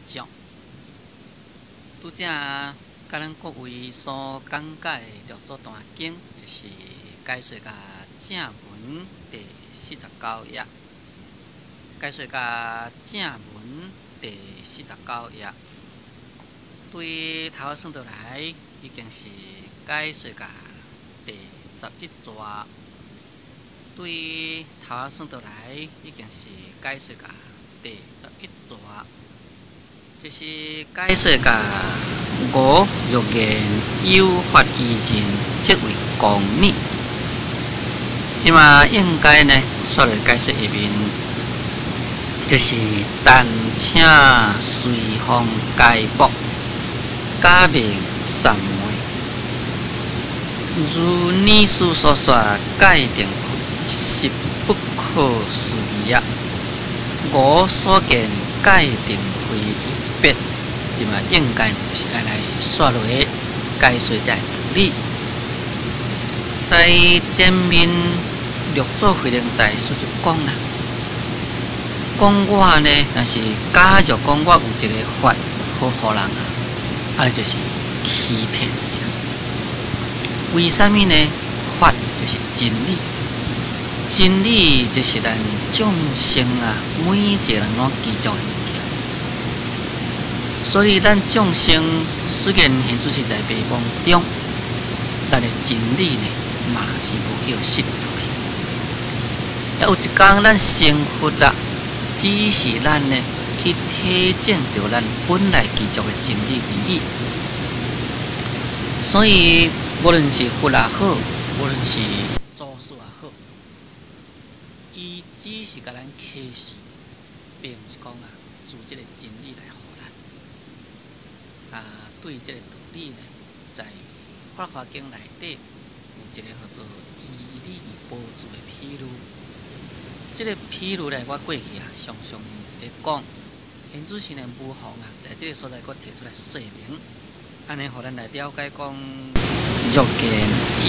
少。拄才佮咱各位所講解的六祖壇經，就是解說甲正文第四十九頁，解說甲正文第四十九頁，對頭仔算落來，已經是解說甲第十一逝。對頭仔算落來，已經是解說甲第十一逝。就是解說甲我若言有法依人，則為公理。這馬應該呢，煞來解說下面，就是但請隨方解縛，假名三昧。如尼師所說，戒定慧實不可思議啊！我所見戒定慧一別，這馬應該就是愛來煞落解說這个道理。在前面六祖慧能大師就講啦，講我呢，若是假若講我有一个法好予人啊，按呢就是欺騙。為啥物呢？法就是真理，真理就是咱眾生啊，每一個人攏執著的物件。所以咱眾生雖然現實是在迷惘中，咱的真理呢，嘛是無去予失掉去。有一工咱成佛啦，只是咱呢去體證著咱本來具足的真理而已。所以，無論是佛也好，無論是祖師也好，伊只是共咱啟示，並毋是講啊，自這个真理來予咱。啊，對這个道理呢，在《法華經》內底有一個號做醫理寶珠的譬喻。這个譬喻呢，我過去啊常常佇講，現此時呢，無妨啊，在這个所在閣提出來說明，按呢，予咱來了解講，若見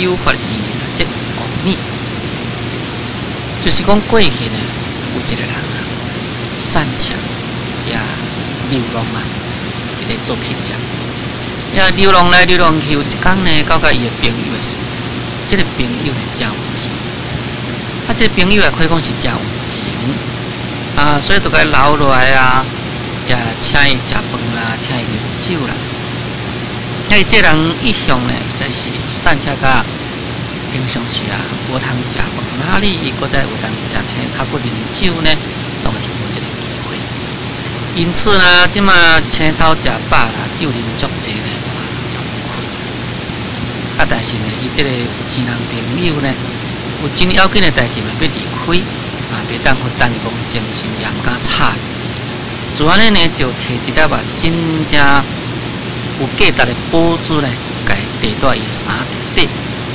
有法依人，則公理。就是講過去呢，有一個人啊，散赤也流浪啊，佇咧做乞食，也流浪來流浪去，有一工呢，到佮伊的朋友的所在，這个朋友呢，誠有錢，啊，這个朋友也可以講是誠有錢，啊，所以就共伊留落來啊，也請伊食飯啦，請伊啉酒啦。啊，伊這人一向呢，實在是散赤甲平常時啊，無通食飯，哪裡伊閣再有當食青草閣啉酒呢？當然是無這个機會。因此呢，這馬青草食飽啦，酒啉足濟呢，哇，就困。啊，但是呢，伊這个有錢人朋友呢，有真要緊的代誌嘛，欲離開，嘛袂當負擔講精神也毋敢吵。就按呢呢，就提一粒啊，真正有價值的寶珠呢，共伊提佇伊的衫底。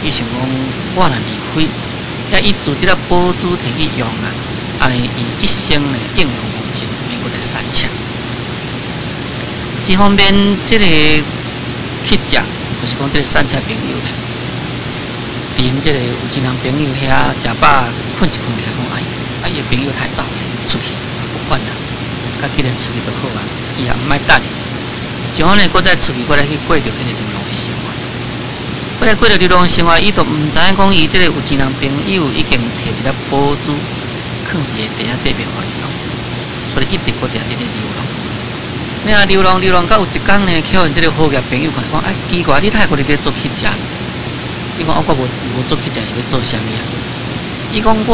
伊想講，我若離開，啊，伊自這粒寶珠提去用啊，按呢伊一生呢，應用無盡，免閣來散赤。這方面，這个乞食，就是講這个散赤朋友呢，佇𪜶這个有錢人朋友遐食飽睏一睏起來講，哎，啊伊的朋友太走出去，不管啦，較既然出去就好啊，伊也毋愛等。就按呢，閣再出去，閣來去過著彼個流浪的生活。閣來過著流浪生活，伊就毋知影講，伊這個有錢人朋友已經提一粒寶珠，囥佇伊地仔底欲予伊用，所以一直閣定佇咧流浪。你若流浪流浪，到有一工呢，予𪜶這个好額朋友看講，哎，奇怪，你哪會閣佇咧做乞食？伊講，我無做乞食是欲做啥物啊？伊講我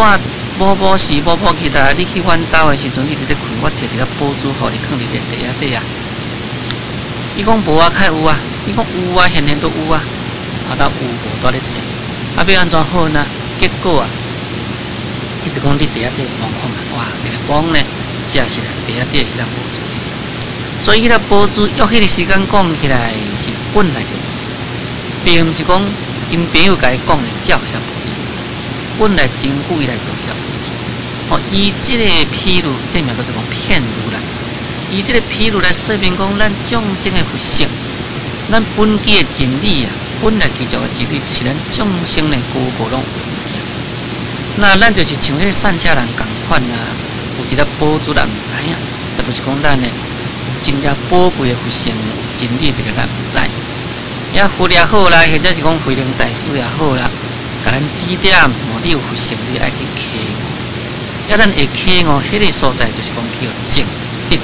無無時無無起來，你去阮兜的時陣，你佇咧睏，我提一粒寶珠予你，囥佇咧地仔底啊。伊講無啊，較有啊。伊講有啊，現現都有啊。啊，但有無蹛咧坐，啊，欲按怎好呢？結果啊，伊就講你地仔底望看覓，哇！佇咧講呢，這是地仔底彼粒寶珠。所以彼粒寶珠，約彼个時間講起來是本來就有，並毋是講𪜶朋友共伊講的才有彼粒寶珠。本來真久以來就有彼粒寶珠。哦，伊這个譬喻，這名叫做講譬喻啦。以這个譬喻來說明講，咱眾生的佛性，咱本具的真理啊，本來具足的真理，就是咱眾生的個個攏有的物件。那咱就是像彼个散赤人仝款啊，有一粒寶珠咱毋知影，也就是講咱呢，真正寶貴的佛性有真理，這個咱毋知。也佛也好啦，或者是講慧能大師也好啦，共咱指點，哦，你有佛性，你愛去開悟。啊，咱會開悟，彼個所在就是講叫證得著。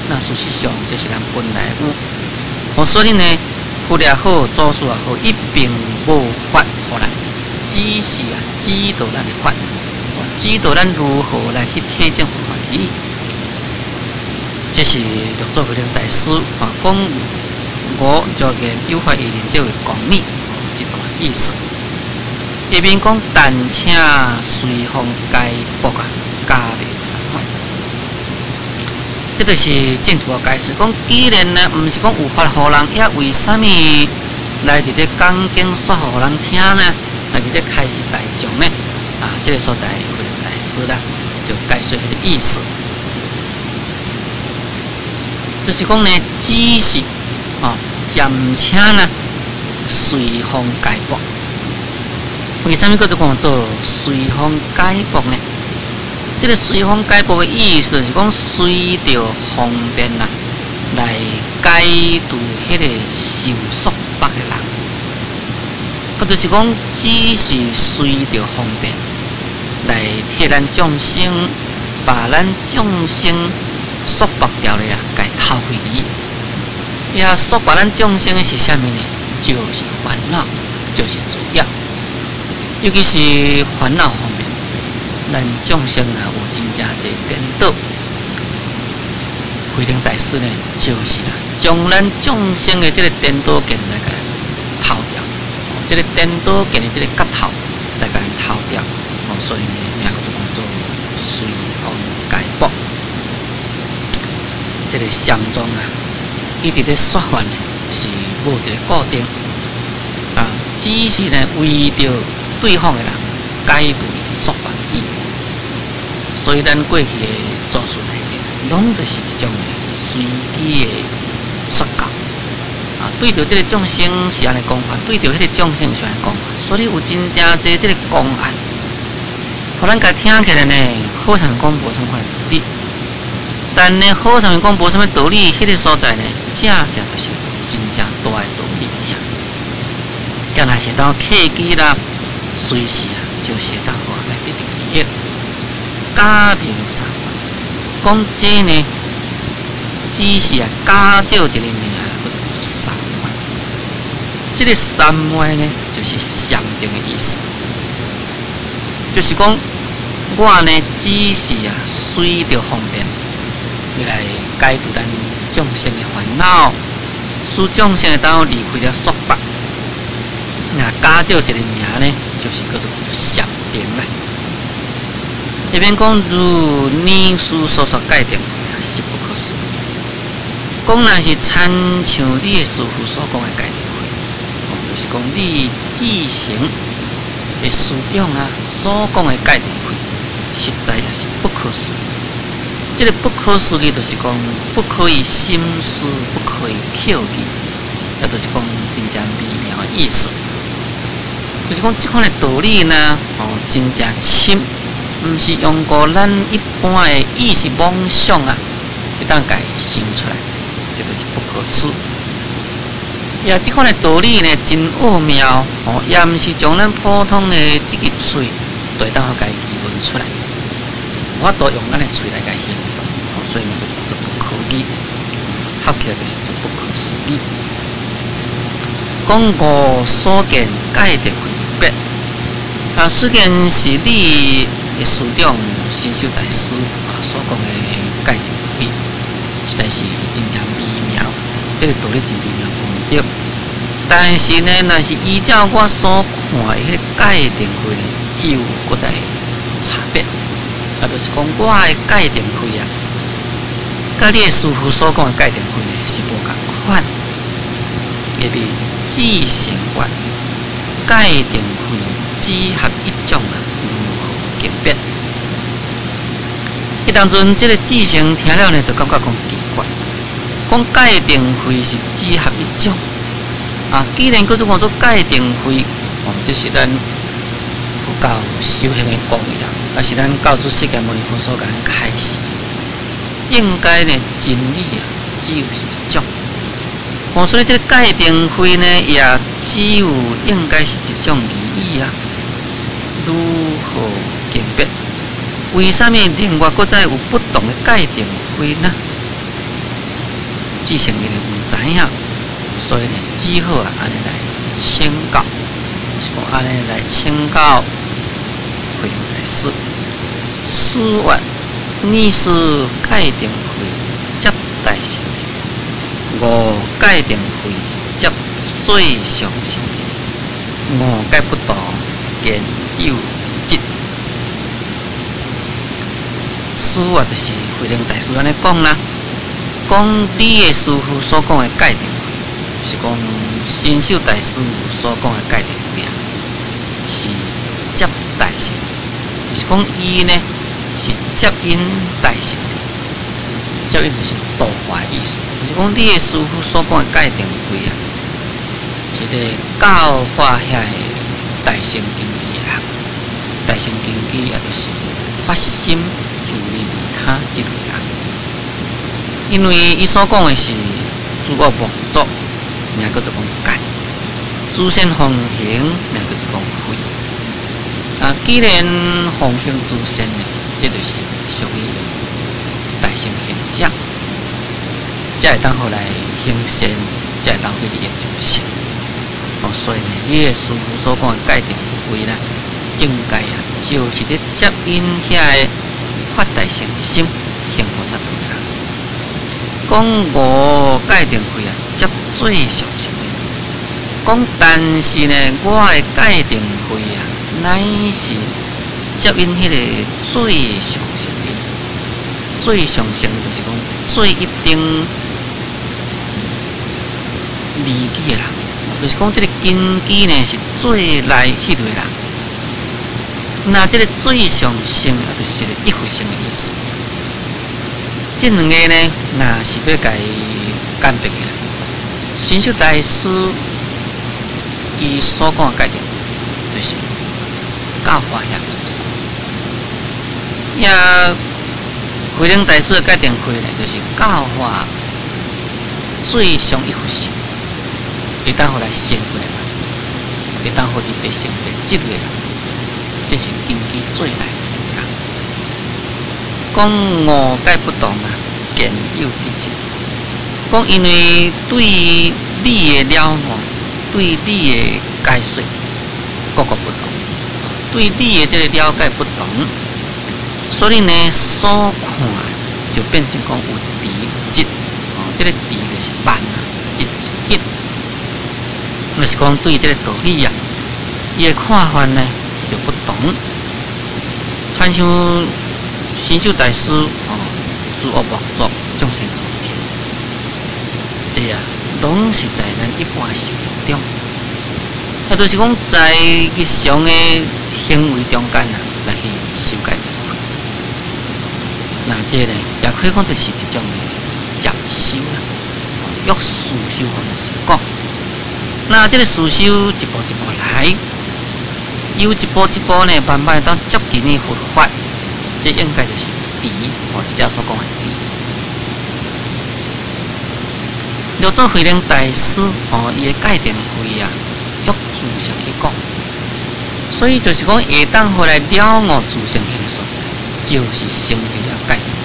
那事實上，這是咱本來有。哦，所以呢，佛也好，祖師也好，伊並無法予咱，只是啊指導咱的法，指導咱如何來去體證佛法而已。這是六祖慧能大師啊講五條件有法一人這個公理，這段意思。下面講，但請隨方解縛啊，假名三昧。這就是進一步解釋，講既然呢，毋是講有法予人，也為啥物來佇咧講經說予人聽呢？來佇咧開示大眾呢？啊，這個所在慧能大師啦，就解釋彼個意思，就是講呢，只是哦，暫且呢，隨方解縛。為啥物叫做講做隨方解縛呢？這個隨方解縛的意思，就是講隨著方便啊，來解度彼個受束縛的人。啊，就是講，只是隨著方便來替咱眾生，把咱眾生束縛牢的啊，共偷開去。也束縛咱眾生的是啥物呢？就是煩惱，就是罪業。尤其是煩惱方面，咱眾生啊有真正濟顛倒。慧能大師呢，就是啦，將咱眾生的這個顛倒見來共偷掉，這個顛倒見的這個結頭來共偷掉，哦，所以呢，名叫做隨方解縛。這個禪宗啊，伊佇咧說法呢，是無一個固定，啊，只是呢為著對方的人解除束縛而已。所以咱過去的祖師內底，攏就是這種的隨機的說教。啊，對著這個眾生是按呢講法，對著彼個眾生是按呢講法，所以有真正濟這個公案，予咱共聽起來呢，好像講無啥物款道理。但呢，好像講無啥物道理，彼個所在呢，正正就是真正大的道理爾。敢若是當契機啦，隨時啊，就是會當來得著利益。假名三昧，講這呢，只是啊，假借一個名，叫做三昧。這個三昧呢，就是禪定的意思，就是講我呢，只是啊，隨著方便來解除咱眾生的煩惱，使眾生會當離開了束縛。那假借一個名呢，就是叫做禪定啦。這邊講如你師所說戒定慧，實不可思議。講若是親像你的師父所講的戒定慧，就是講你志誠的師長啊所講的戒定慧，實在也是不可思議。這個不可思議，就是講不可以心思，不可以口語，也就是講真正微妙的意思。就是講這款的道理呢，哦，真正深，毋是用過咱一般的意識妄想啊，會當共想出來，這就是不可思。也這款的道理呢，真奧妙哦，也毋是將咱普通的這个喙就會當共議論出來。無法度用咱的喙來共形容，哦，所以就叫做不可議，合起來就是不可思議。講吾所見戒定慧別，啊，雖然是你的師長神秀大師啊所講的戒定慧，實在是真正微妙，這個道理真微妙無對。但是呢，若是依照我所看的彼個戒定慧，又閣再差別，啊，就是講我的戒定慧啊，佮你的師父所講的戒定慧呢是無仝款，下面志誠問戒定慧只合一種啊，如何鑑別？彼當陣，這個志誠聽了呢，就感覺講奇怪，講戒定慧是只合一種啊。既然叫做講做戒定慧，哦，這是咱佛教修行的講義啦，也是咱教主釋迦牟尼佛所共咱開示，應該呢真理啊，只有是一種。哦，所以這個戒定慧呢，也只有應該是一種而已啊。如何鑑別？為啥物另外閣再有不同的戒定慧呢？智勝因為毋知影，所以呢，只好啊，按呢來請教，是講按呢來請教慧能大師。師曰：你師戒定慧接大乘地，我戒定慧接最上乘地，五界不同，見有執。師曰就是慧能大師按呢講啦，講你的師父所講的戒定慧，是講神秀大師所講的戒定慧啊，是接大乘，就是講伊呢是接引大乘的，接引就是度化的意思，就是講你的師父所講的戒定慧啊，是咧教化遐个大乘根基的人，大乘根基也就是發心自利利他這類人，因為伊所講的是諸惡莫作，名叫做講戒；諸善奉行，名叫做講慧。啊，既然奉行諸善呢，這就是屬於大乘行者，才會當予來行善，才會當去利益眾生。哦，所以呢，你的師父所講的戒定慧呢，應該啊，就是咧接引遐个發大乘心行菩薩道的人。講我戒定慧啊，接最上乘的。講但是呢，我的戒定慧啊，乃是接引彼个最上乘的。最上乘就是講最一等利己的人，就是講這个根基呢是最來彼類人。那這个最上乘啊，就是一佛乘的意思。這兩个呢，若是欲共伊鑑別起來，神秀大師伊所講的戒定，就是教化遐菩薩。也慧能大師的戒定慧呢，就是教化最上一佛乘，會當予來成佛的人，會當予伊得成佛這類人，這是根基最來這個人。講五界不同啊，見有得執。講因為對理的了悟，對理的解說，各個不同，對理的這個了解不同，所以呢，所看就變成講有遲疾。哦，這個遲就是慢啊，疾就是緊。就是講對這個道理啊，伊的看法呢就不同。親像神秀大師哦，諸惡莫作，眾善奉行，這啊，攏是在咱一般的生活中，啊，就是講在日常的行為中間啊，來去修戒定慧。那這呢，也可以講就是一種的漸修啦，欲速修方式講。那這個速修一步一步來，又一步一步呢，慢慢當接近於佛法，這應該就是遲，哦，這所講的遲。六祖慧能大師哦，伊的戒定慧啊，欲自性去講，所以就是講會當予來了悟自性彼个所在，就是成就了戒定慧。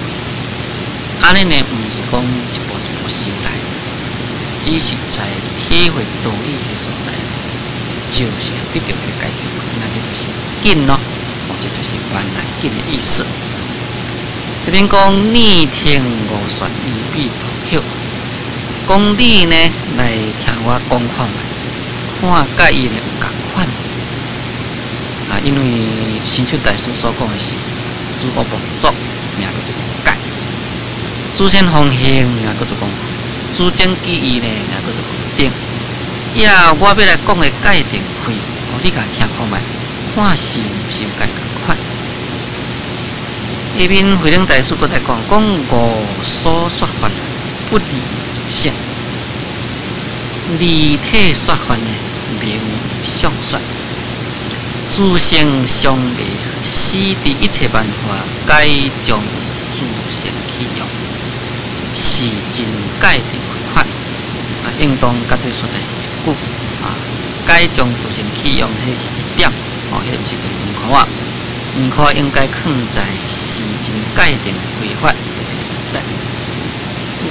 按呢呢，毋是講一步一步修來，只是在體會道理的所在，就是得著彼个戒定慧，那這就是緊咯，哦，這就是慢來緊的意思。這邊講你聽我說，你必同曉。講你呢來聽我講看覓，看佮伊呢有仝款。啊，因為神秀大師所講的是諸惡莫作，名叫做戒；諸善奉行，名叫做講；諸正記義呢，名叫做定。呀，我欲來講的戒定慧，哦，你共聽看覓，看是毋是有仝款？下面慧能大師閣再講，講我所說法不離自性，離體說法呢名相說，自性相離，使得一切萬法皆將自性起用，時盡界定開發，啊，應當佮這個所在是一句啊，改將自性起用，彼是一點，哦，彼毋是一個圓箍仔，圓箍仔應該囥在時盡界定開發的這個所在。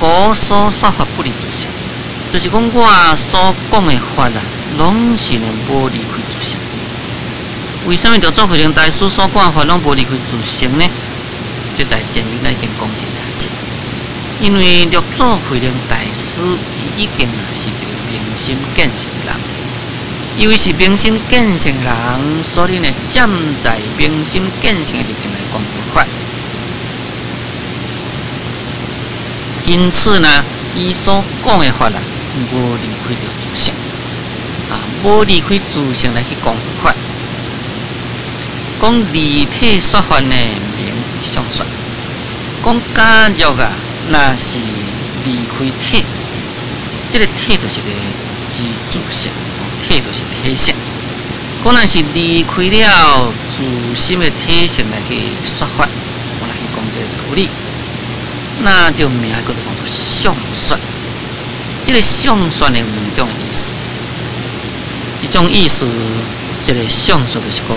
我所說法不離自性，就是講我所講的法啊，攏是呢無離開自性。為啥物六祖慧能大師所講的法攏無離開自性呢？這在前面咱已經講真濟次。因為六祖慧能大師伊已經啊是一個明心見性的人，因為是明心見性的人，所以呢站在明心見性的立場來講佛法。因此呢，伊所講的法啊，無離開著自性，啊，無離開自性來去講佛法。講離體說法呢，名為相說；講假若啊，若是離開體，這個體就是個之自性，體就是體性。講若是離開了自心的體性來去說法，我來去講這個道理，那就名叫做講做相說。這個相說呢，有兩種意思，一種意思，這個相說就是講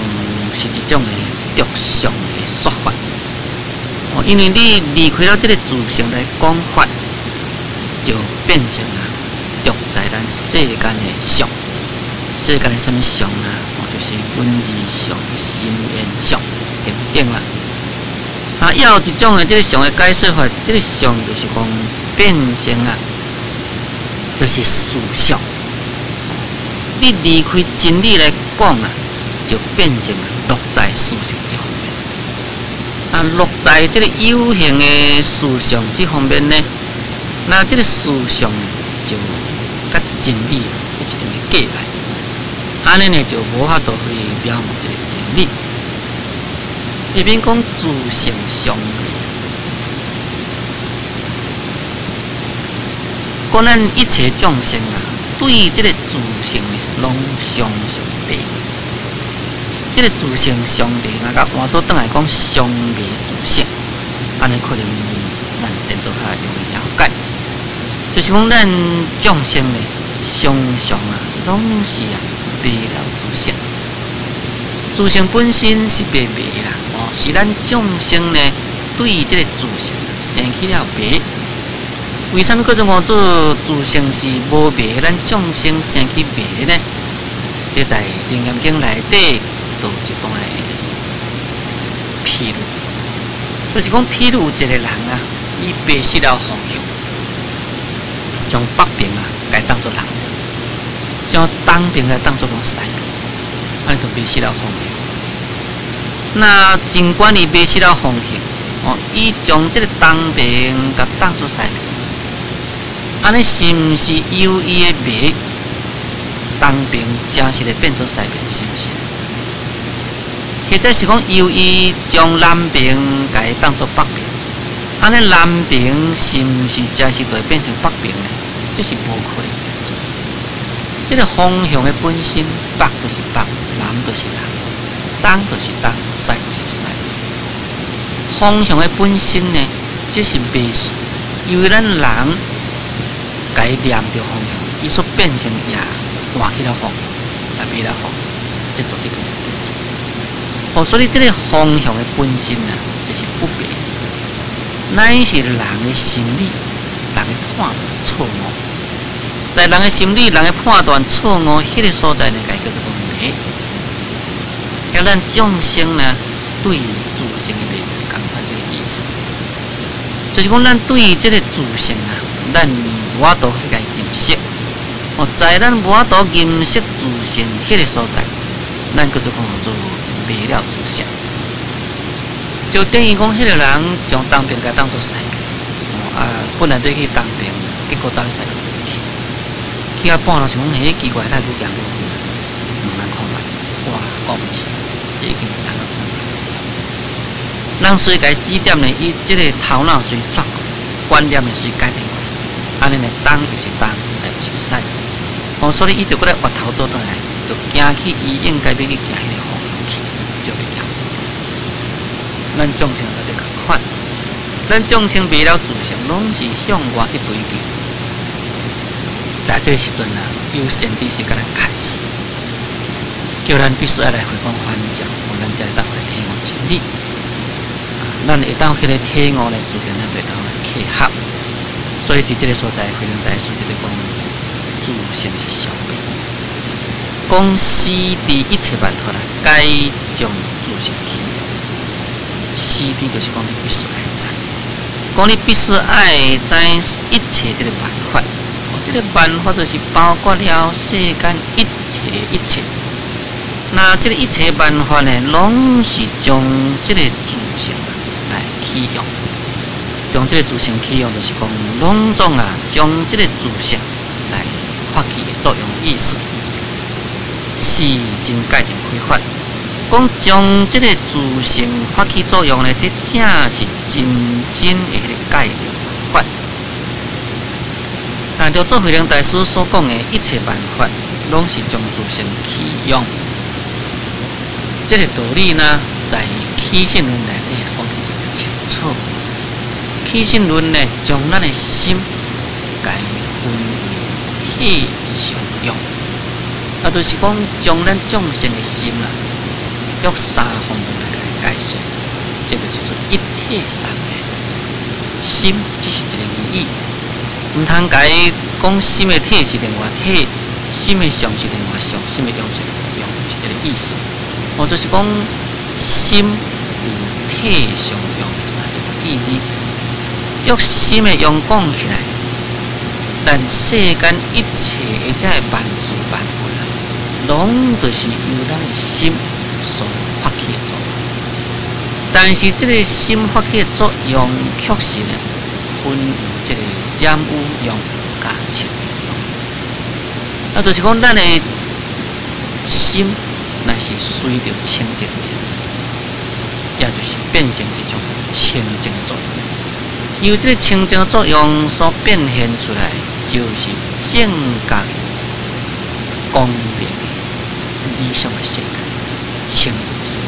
是一種的著相的說法。哦，因為你離開了這個自性來講法，就變成啊，著在咱世間的相。世間的啥物相啊？哦，就是文字相、心緣相等等啦。啊，還有一種的這個相的解說法，這個相就是講變成啊，就是事相。你離開真理來講啊，就變成落在事實這方面。啊，落在這個有形的事相這方面呢，那這個事相呢，就佮真理有一定的隔離。按呢呢就無法度去了悟這個真理。下面講自性相，講咱一切眾生啊，對這個自性呢，攏常常迷。這個自性相迷，若共換做轉來講相迷自性，按呢可能咱顛倒較容易了解。就是講咱眾生呢，常常啊，攏是啊迷了自性。自性本身是袂迷啦，哦，是咱眾生呢對這個自性生起了迷。為啥物叫做講做自性是無迷？咱眾生生起迷呢？這在《楞嚴經》內底都有一段的譬喻，就是講譬如有一個人啊，伊迷失了方向，將北邊啊，共當做南邊，將東邊來當做講西邊，按呢就迷失了方向。那儘管伊迷失了方向，哦，伊將這個東邊共當做西邊，按呢是毋是由伊的迷，東邊真實的變做西邊，是毋是？或者是講由伊將南邊共伊當做北邊，按呢南邊是毋是真實就會變成北邊呢？這是無可能的。這個方向的本身，北就是北，南就是南，東就是東，西就是西。方向的本身呢，這是迷失，因為咱人共伊念著方向，伊所變成也換去了方向，也迷了方向，這絕對不是代誌。哦，所以這個方向的本身啊，就是不變，乃是人的心理、人的判斷錯誤。在人的心理、人的判斷錯誤，彼個所在呢，共叫做迷。啊，咱眾生呢，對自性的迷是仝款這個意思，就是講咱對這個自性啊，咱無法度去共伊認識。哦，在咱無法度認識自性彼個所在，咱叫做講做迷了自性。就等於講，彼個人將東邊共當做西邊，哦啊，本來欲去東邊，結果走去西邊去，去到半路想講，彼奇怪，哪會愈行愈遠？問咱看覓，哇，講毋是，這已經是咱人隨共伊指點呢，伊這個頭腦隨轉過，觀念呢隨改變過，按呢呢，東就是東，西就是西。哦，所以伊就閣來回頭倒轉來，就行去伊應該欲去行彼个方向去，就袂行。咱眾生就仝款，咱眾生迷了自性，攏是向外去追求。在這個時陣啊，有善知識共咱開示，叫咱必須愛來回光返照，咱才會當來體悟真理。咱會當彼個體悟呢，自然咱就會當來契合。所以佇這個所在，慧能大師就咧講，自性是上面，講始知一切萬法啊，皆將自性起用。始知就是講你必須愛知，講你必須愛知一切這個萬法。這個萬法就是包括了世間一切一切。那這個一切萬法呢，攏是將這個自性來起用，將這個自性起用，就是講攏總啊，將這個自性來發起的作用意思，是真界定非法。講將這個自性發起作用呢，這正是真正的彼個界定法。啊，六祖慧能大師所講的一切萬法，攏是將自性起用。這個道理呢，在起信論內底講得真清楚。起信論呢，將咱的心共分為體相用，啊，就是講將咱眾生的心啦，用三方面來解釋，這個叫做一體三面。心只是一個語義，毋通共伊講心的體是另外體，心的相是另外相，心的用是另外用，是這個意思。哦，就是講心有體相用的三種意義。用心的用講起來，咱世間一切的這萬事萬物啊，攏就是由咱的心所發起的作用。但是這個心發起的作用，確實呢，分這個染污用佮清淨用。啊，就是講咱的心，若是隨著清淨，也就是變成一種清淨的作用。由這個清淨的作用所變現出來，就是正覺光明理想的世界，清淨的世界。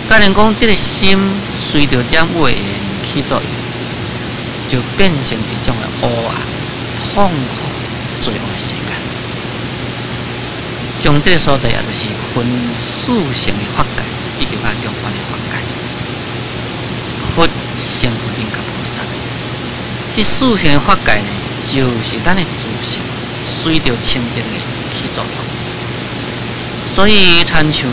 假如講這個心隨著染污的起作用，就變成一種的黑暗、痛苦、罪惡的世界。將這個所在，也就是分四乘的法界，以及佮中觀的法界，佛、聖、佛頂佮菩薩。這四乘的法界呢，就是咱的自性隨著清淨的起作用。所以，親像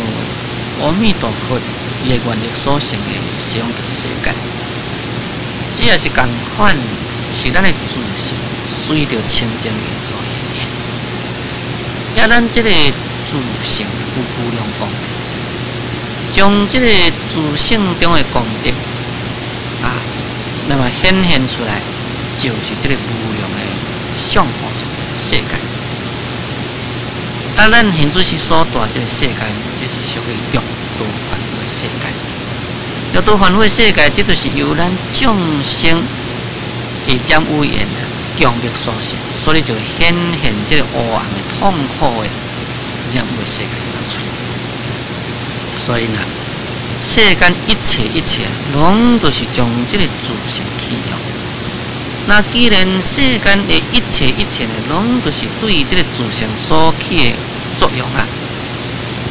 阿彌陀佛伊的願力所成的西方極樂世界，這也是仝款，是咱的自性隨著清淨的所顯現。抑咱這個自性有無量功德，將這個自性中的功德啊，那麼顯現出來，就是這個無量的相好世界。啊，咱現在是所住這個世界，這是屬於六道凡夫的世界。六道凡夫的世界，這就是由咱眾生的染污緣強力所成，所以就顯現這個黑暗的痛苦的染污的世界走出來。所以呢，世間一切一切，攏都是將這個自性起用。那既然世間的一切一切呢，攏都是對這個自性所起的作用啊，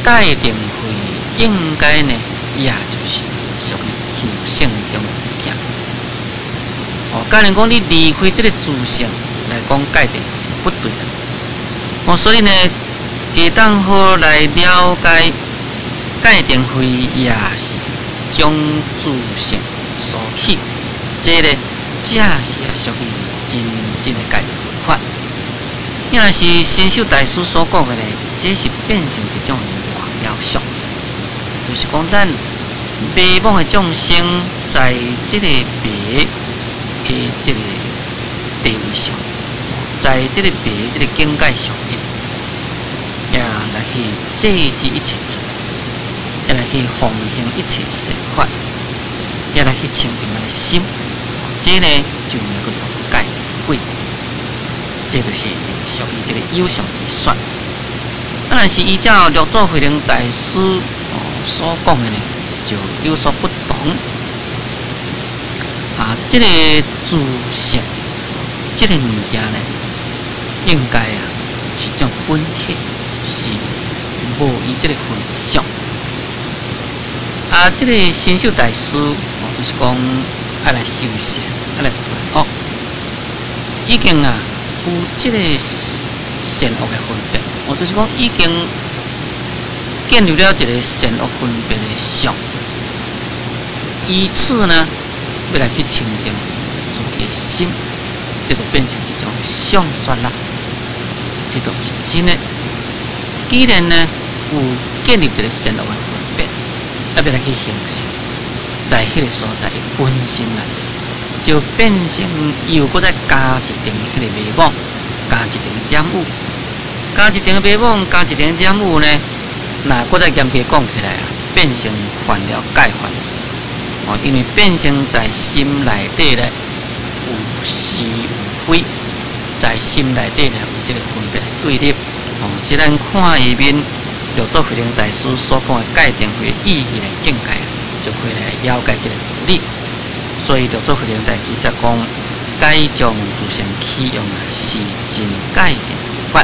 界定慧應該呢，也就是屬於自性中的物件。哦，假如講你離開這個自性來講界定就不對啦。哦，所以呢，會當好來了解界定慧也是將自性所起，這個才是啊屬於真正的界定法。若是神秀大師所講的呢，這是變成一種外了相，就是講咱迷惘的眾生在這個迷的這個地位上，在這個迷這個境界上面，也來去制止一切罪，也來去奉行一切善法，也來去清淨咱的心，這呢就名叫做界定慧，這就是屬於這個有相之說。啊，但是依照六祖慧能大師所講的呢，就有所不同。啊，這个自性，這个物件呢，應該啊是種本體，是無伊這个分相。啊，這个神秀大師哦，就是講愛來修善，愛來斷惡，已經啊有這个善惡的分別，哦，就是講已經建立了一个善惡分別的相，以此呢，欲來去清淨自己的心，這就變成一種相說啦。這都毋是真的。既然呢有建立一个善惡的分別，啊欲來去行善，在彼个所在的本身啊，就變成又閣再加一層彼个迷惘，加一層染污，加一層迷惘，加一層染污呢，若閣再嚴格講起來啊，變成犯了戒法。哦，因為變成在心內底咧有是有非，在心內底咧有這个分別對立。哦，這咱看下面六祖慧能大師所講的戒定慧意義的境界，就可以來了解這个道理。所以六祖慧能大師才講，改將自性起用啊，是真戒定慧法。